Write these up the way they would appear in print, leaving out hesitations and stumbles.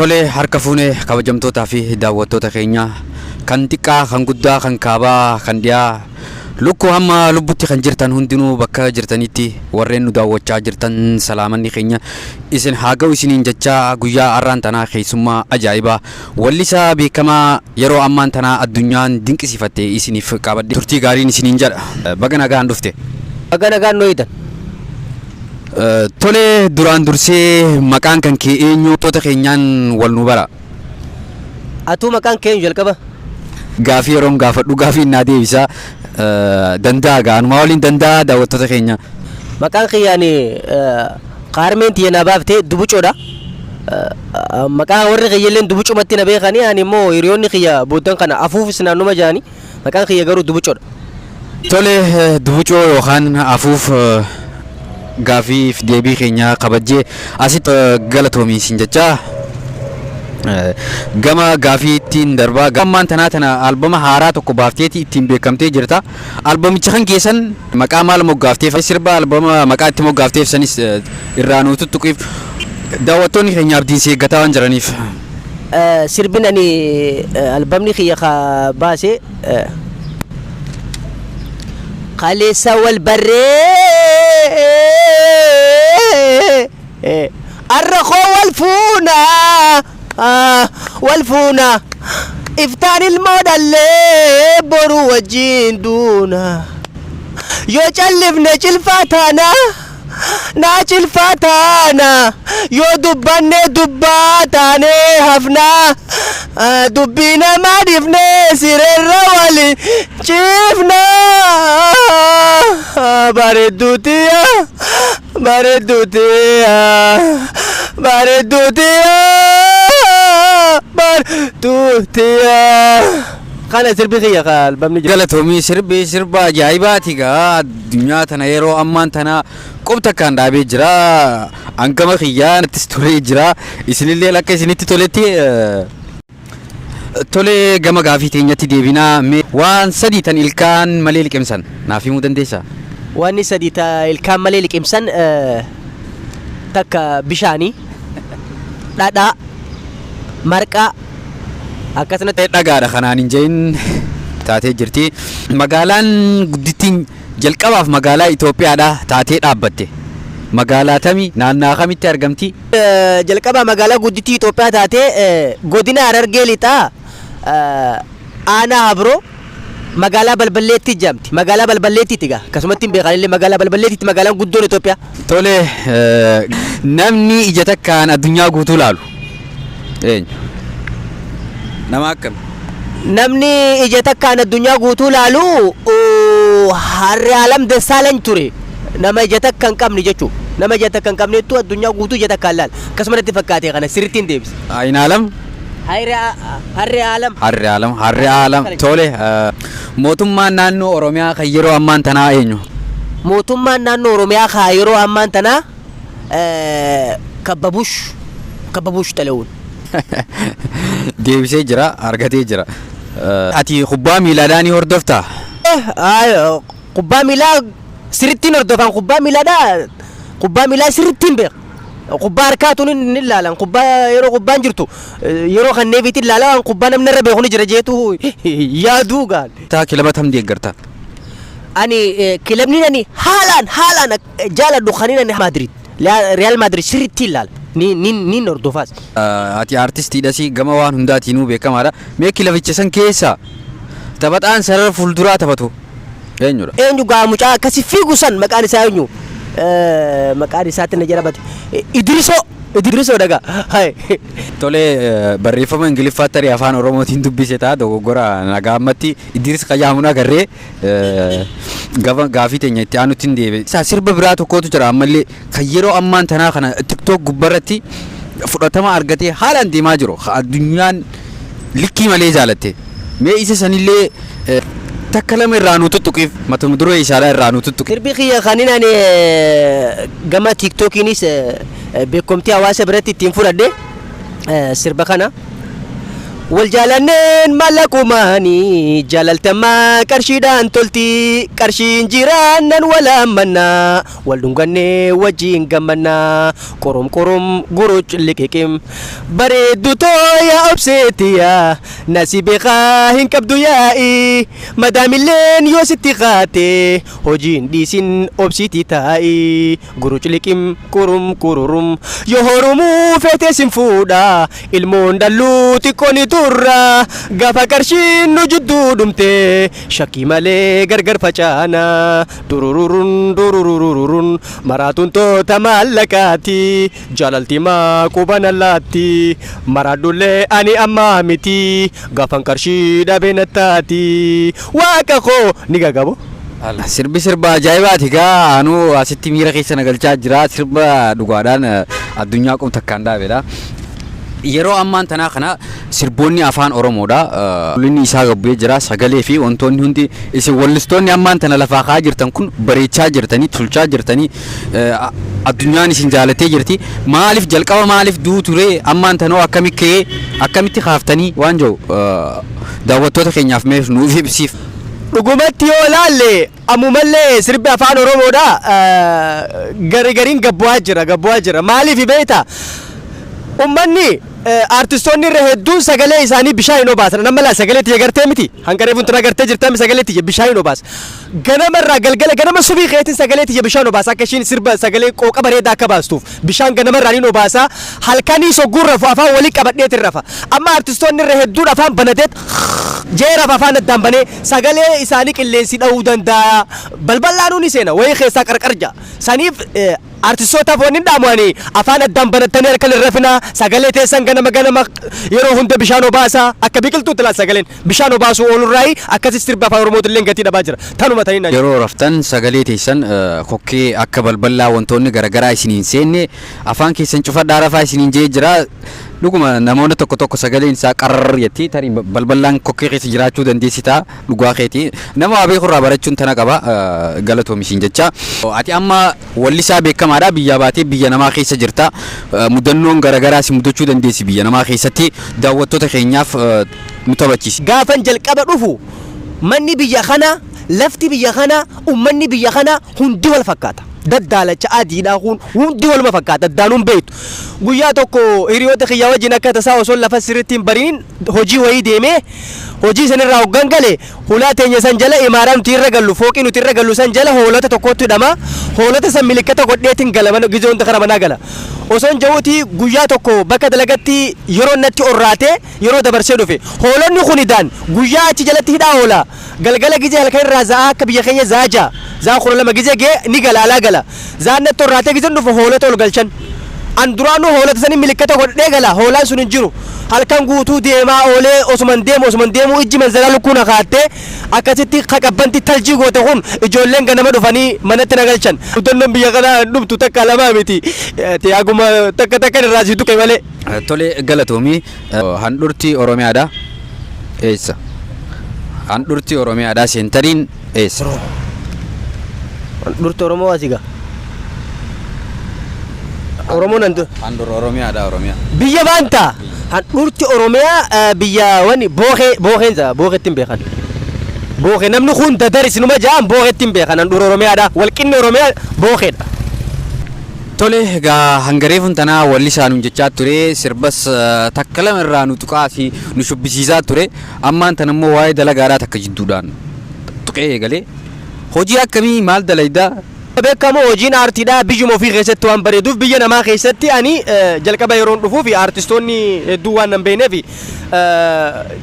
Tole harka fuune kabajamtootaa fi daawwattoota keenya kan xiqqaa kan guddaa kan kaabaa kan dhiyaa lukkuu hamma lubbutti kan jirtan hundinuu bakka jirtanitti warreen nu daawwachaa jirtan salaamanni keenya isin haa ga'u isiniin jechaa guyyaa har'aan tanaa keessummaa ajaa'ibaa wallisaa beekamaa yeroo ammaan tanaa addunyaan dinqisiifatte isiniif qabadhe turtii gaariin isiniin jedha baga nagaan dhufte. Baga nagaan nu eegdan. Tole duraan dursee maqaan kan kee eenyu toota keenyaan wal nu bara. Atuu maqaan kee eenyu jalqaba? Gaafii yeroon gaafadhu gaafii naa deebisaa danda'a gaanumaa waliin danda'a daawwattoota keenya. Maqaan kiyyaan kaarmeen tiyya na baaftee Dubucoodha. Maqaa warri kiyyalleen Dubucumatti na beekanii ani immoo hiriyoonni kiyya booddan kana afuufis naannuma jedhanii maqaan kiyya garuu Dubucoodha. Tole Dubucoo yookaan afuuf gaafiif deebii keenya kabajjee asitti galatoomi isin jechaa gama gaafii ittiin darbaa ammaan tanaa tana albama haaraa tokko baafteeti ittiin beekamtee jirta. Albamicha kan keessan maqaa maal moggaafteef sirba albama maqaa itti moggaafteef sanis irraa nuu tuttuqiif daawwattoonni keenya abdiin si eeggataa waan jiraniif. Sirbin ani albamni kiyya ka baase kaleessa wal barree arra koo wal fuuna wal fuuna iftaan ilmoo dhallee boru wajjin duuna yoo callifne cilfaa taana naa cilfaa taana yoo dubbanne dubbaa taane hafna dubbii namaa dhiifne sireerra wali ciifna bareedduutiya bareedduutiya bareedduutiya bareedduutiya. Kana sirbi kiyya ka albamni jiru. Galatoomii sirbi sirba ajaa'ibaati gaa addunyaa tana yeroo ammaan tana qub takkaan dhaabee jira. Hangama kiyyaa nattis tolee jira. Isinillee akka isinitti toletti tolee gama gaafii teenyatti deebinaa mee waan sadii tan ilkaan malee liqimsan naaf himuu dandeessaa? Wanni sadii ta ilkaan malee liqimsan takka bishaanii, dhadhaa, marqaa akkasumatti. Dhagaadha kanaan hin jedhin taatee jirti. Magaalaan guddittiin jalqabaaf magaalaa Itoophiyaadha taatee dhaabbatte. Magaalaa tami naannaa kamitti argamti? Jalqaba magaalaa guddittii Itoophiyaa taatee godina Harargee Lixaa aanaa Habroo magaalaa Balballeetti jedhamti. Magaalaa Balballeettiiti egaa akkasumatti hin beekan illee magaalaa Balballeettiitti magaalaan guddoon Itoophiyaa. Tole namni ija takkaan addunyaa guutuu laalu eenyu? Nama akkam? Namni ija takkaan addunyaa guutuu laalu Harree Alam Dassaalany ture. Nama ija takka hin qabne jechuudha. Nama ija takka hin qabnettu addunyaa guutuu ija takkaan laala. Akkasuma natti fakkaate kana sirriitti hin deebise. Ayinaalam? Harree Alam. Harree Alam, Harree Alam. Tole mootummaan naannoo Oromiyaa kan yeroo ammaan tanaa eenyu? Mootummaan naannoo Oromiyaa kan yeroo ammaan tanaa Kabbabush Kabbabush Xalawuun. Deebisee jira, argatee jira. Ati kubbaa miilaadhaa ni hordoftaa? Kubbaa miilaa sirrittiin hordofan kubbaa miilaadhaa kubbaa miilaa sirrittiin beeka. Kubbaa harkaatu ni ilaalan kubbaa yeroo kubbaan jirtu yeroo kan neefiitti ilaala waan kubbaa namni irra beeku ni jira jeetu yaaduu gaan. Taa kilaba tam deeggarta? Ani kilabni ani haalaan haalaan jaaladhu kan inni Madrid Real Madrid sirriitti ilaala ni ni ni hordofaas. Ati aartistiidhas gama waan hundaatiinuu beekamaadha. Mee kilabicha san keessa taphataan sarara fuulduraa taphatu eenyudha? Eenyu gaa mucaa akkasi fiigu san maqaan isaa eenyu? Maqaan isaatti na jala bate. Idrisoo Idrisoo dhagaa. Hai. Tole barreeffama Ingiliffaatti tarii afaan Oromootiin dubbise ta'a dogoggora nagaa ammatti Idris Qayyaamuun agarree gama gaafii teenya itti aanutti hin deebi'e. Isaa sirba biraa tokkotu jira ammallee kan yeroo ammaan tanaa kana TikTok gubbarratti fudhatama argatee haalaan deemaa jiru. Addunyaan likkii malee jaalatte. Mee isa sanillee takka lama irraa nu tuttuqiif matuma duree isaadhaa irraa nu tuttuqi. Sirbi kiyya kan inni ani gama TikTokiinis beekamtii hawaasa biratti ittiin fudhadhe sirba kana. Wal jaalanneen maallaqumaanii, jaalaltammaa qarshiidhaan tolti. Qarshiin jiraannan wal ammannaa, wal dhungannee wajjin gammannaa. Qorom qorom guruc liqiqim. Bareeddu too yaa obseetiya, nasi beekaa hin qabdu yaa'i. Madaamilleen yoo sitti kaate, hojiin dhiisin, obsiitii taa'i. Guruc liqim qurum qururum. Yoo horumuu feete sin fuudha, ilmoon dhalluu xiqqoo ni turra. Gaafa qarshiin nu jidduu dhumte, shakkii malee gargar facaana. Durururun dururururun. Maraatuun toota maallaqaati, jaalalti maa quban allaatti. Maraadhullee ani ammaa miti, gaafan qarshii dhabe nattaati. Waaqa koo ni gagabo. Sirbi sirba ajaa'ibaati gaa, anuu asitti miira keessa na galchaa jira. Sirba dhugaadhaan addunyaa qub takkaan dhaabedha. Yeroo ammaan tanaa kana sirboonni afaan Oromoodha. Inni isaa gabbee jira, sagalee fi wantoonni hundi isin wallistoonni ammaan tana lafaa ka'aa jirtan kun bareechaa jirtanii, tolchaa jirtanii, addunyaan isin jaalattee jirti. Maaliif jalqaba maaliif duu ture, ammaan tanoo akkami ka'ee, akkamitti kaaftanii waan jiru daawwattoota keenyaaf mee nuuf ibsiif. Dhugumatti yoo ilaalle, ammumallee sirbi afaan Oromoodha gari gariin gabbu'aa jira, gabbu'aa jira. Maaliif beektaa? Ummanni, aartistoonni irra hedduun sagalee isaanii bishaan hin obaasan. Nama laa sagalee tiyya gartee miti. Hanqaree fuuldura gartee jirtami, sagalee tiyya bishaan hin obaasa. Ganama irraa galgala ganama subii keetiin sagalee tiyya bishaan obaasa, akka ishiin sirba sagalee qooqa bareedaa akka baastuuf bishaan ganama irraa ni obaasa. Halkanii sogguun rafu afaan walii qabadheetiin rafa. Amma aartistoonni irra hedduun afaan banateet jeeraaf afaan addaan banee sagalee isaanii qilleensi dha'uu danda'a. Balbal'aanuu ni seena wayii keessaa qarqar ja'a. Saniif aartistootaaf wanni dhaamu, ani afaan addaan banattanii harka hin rafinaa. Sagalee teessan ganama ganama yeroo hunda bishaan obaasaa, akka biqiltuutti laal sagaleen bishaan obaasuu oolurraayi. Akkasi sirba afaan Oromootillee gatii dhabaa jira. Tanuma taniin. Yeroo raftan sagalee teessan kokkee akka balbal'aa wantoonni garaagaraa isiniin seenne afaan keessan cufadhaa rafaa isiniin jee jira. Dhuguma namoonni tokko tokko sagaleen isaa qarrrr jetti, tarii balballaan kokkee keessa jiraachuu dandeessi ta'a. Dhugaa keeti, nama waa beekurraa barachuun tana qaba. Galatoomi siin jecha. Ati amma wallisaa beekamaadha, biyyaa baatee biyya namaa keessa jirta. Mudannoon garaagaraa si mudachuu dandeessi biyya namaa keessatti, daawwattoota keenyaaf nu taphachiisi. Gaafan jalqaba dhufu, manni biyya kana, lafti biyya kana, ummanni biyya kana hundi wal fakkaata. Daddaalacha adiidhaa kun hundi waluma fakkaata, addaanuun beektu. Guyyaa tokko hiriyoota kiyyaa wajjin akka tasaa osoo lafa sirriitti hin bariin hojii wayii deemee, hojii sanirraa hoggan gale, hulaa teenya san jala, imaaraa nuti irra gallu, fooqii nuti irra gallu san jala hoolota tokkotti hidhama. Hoolota san milikkata godheetiin gala, mana gizee hunda kara manaa gala. Osoon jahuuti guyyaa tokko bakka dalagatti yeroo natti orraate, yeroo dabarsee dhufe, hoolonni kun idaan guyyaa achi jalatti hidhaa oola. Galgala gizee halkan irraa za'aa akka biyya keenya za'aa 6, za'aa 12 gizee gee ni gala, alaa gala. Za'aan natti orraatee gizeen dhufu hoolota ol galchan. An duraanuu hoolota sanii milikkata godhee gala, hoolaan sun hin jiru. Halkan guutuu deemaa oolee, osuman deemu osuman deemuu ijji manzaraa lukkuu na kaattee, akkasitti kaqabbanti taljii goote kun ijoolleen ganama dhufanii manatti na galchan. Mudannoon biyya kanaa dhumtu takka lamaa miti. Aguma takka takkan irraa sii tuqe malee. Tole, galatoomii. Handhurti Oromiyaadha. Eessa? Handhurti Oromiyaadha. Seentariin eessa? Handhurti Oromoo asii gaa. Oromoon handu. Handhura Oromiyaadha, Oromiyaa. Biyya baantaa. Handhurti Oromiyaa biyya wani bookee, bookeensa bookeetti hin beekan. Bookee namni kun dadar isinuma ja'an, bookeetti hin beekan handhura Oromiyaadha. Walqinni Oromiyaa bookeedha. Tole egaa, hangareefuun tanaa wallisaa nuun jechaa ture, sirbas takka lama irraa nu tuqaasi nu shubbisiisaa ture. Ammaan tan immoo waa'ee dalagaadhaa takka jidduudhaan tuqee eegalee, hojii akkamii maal dalaydaa? Beekamu hojiin aartiidha biyyuma ofii keessatti waan bareeduuf, biyya namaa keessatti ani jalqaba yeroon dhufuu fi aartistoonni hedduu waan nan beekneef,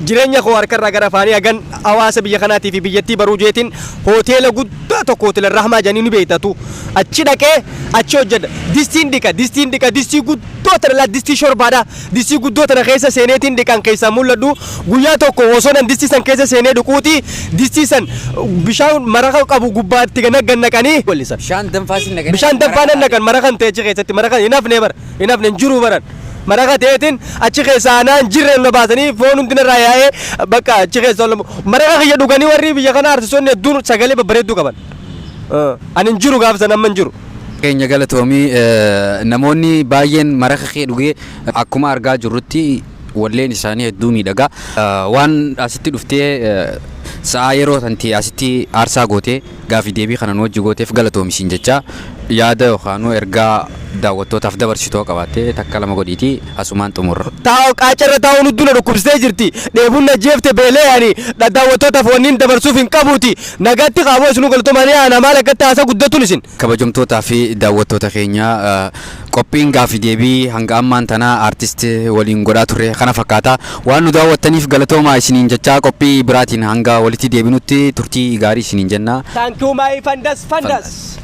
jireenya koo harkarraa gara afaanii hagan hawaasa biyya kanaatii fi biyyattii baruu jeetiin hoteela guddaa tokko, hoteela Rahmaa jedhanii ni beektatu, achi dhaqee achi hojjedha. Distiin dhiqa, distiin dhiqa, distii guddoo tana laa, distii shorbaadha. Distii guddoo tana keessa seeneetiin dhiqan keessaa mul'adhu. Guyyaa tokko osoo nan distii san keessa seenee dhiquuti, distii san bishaan maraqa qabu gubbaatti gad naqanii wallisan. Bishaan danfaa sin naqanii? Bishaan danfaa nan naqan, maraqa ta'e achi keessatti, maraqa hin hafne bara, hin hafne, hin jiru baran. Maraqa ta'eetiin achi keessaa anaan jirre na baasanii, foon hundi narraa yaa'ee bakka achi keessa maraqa kiyya dhuganii. Warri biyya kana artistoonni hedduun sagalee babbareedduu qaban. Ani hin jiru gaafa san, amma hin jiru. Keenya galatoomii, namoonni baay'een maraqa kee dhugee akkuma argaa jirrutti Walleen isaanii hedduu miidhaga. Waan asitti dhuftee sa'aa yeroo tanti asitti aarsaa gootee gaafii deebii kana nu wajji gooteef galatoomi jecha, yaada yookaan ergaa daawwattootaaf dabarsitoo qabaattee takka lama godhiitii asumaan xumurra. Taa'u qaacarra taa'uun hudduu na dhukkubsitee jirti. Dheebuun na jeefte beelee ani daawwattootaaf wanni dabarsuuf hin qabuuti. Nagaatti qaaboo isinuu galatoomanii ana maal akkatti haasa guddatuun isin. Kabajamtootaa fi daawwattoota keenya, qophiin gaafii deebii hanga ammaan tanaa aartist waliin godhaa turre kana fakkaata. Waan nu daawwattaniif galatoomaa isiniin jechaa, qophii biraatiin hanga walitti deebinutti turtii gaarii isiniin jenna. Thank you, my fandas fandas.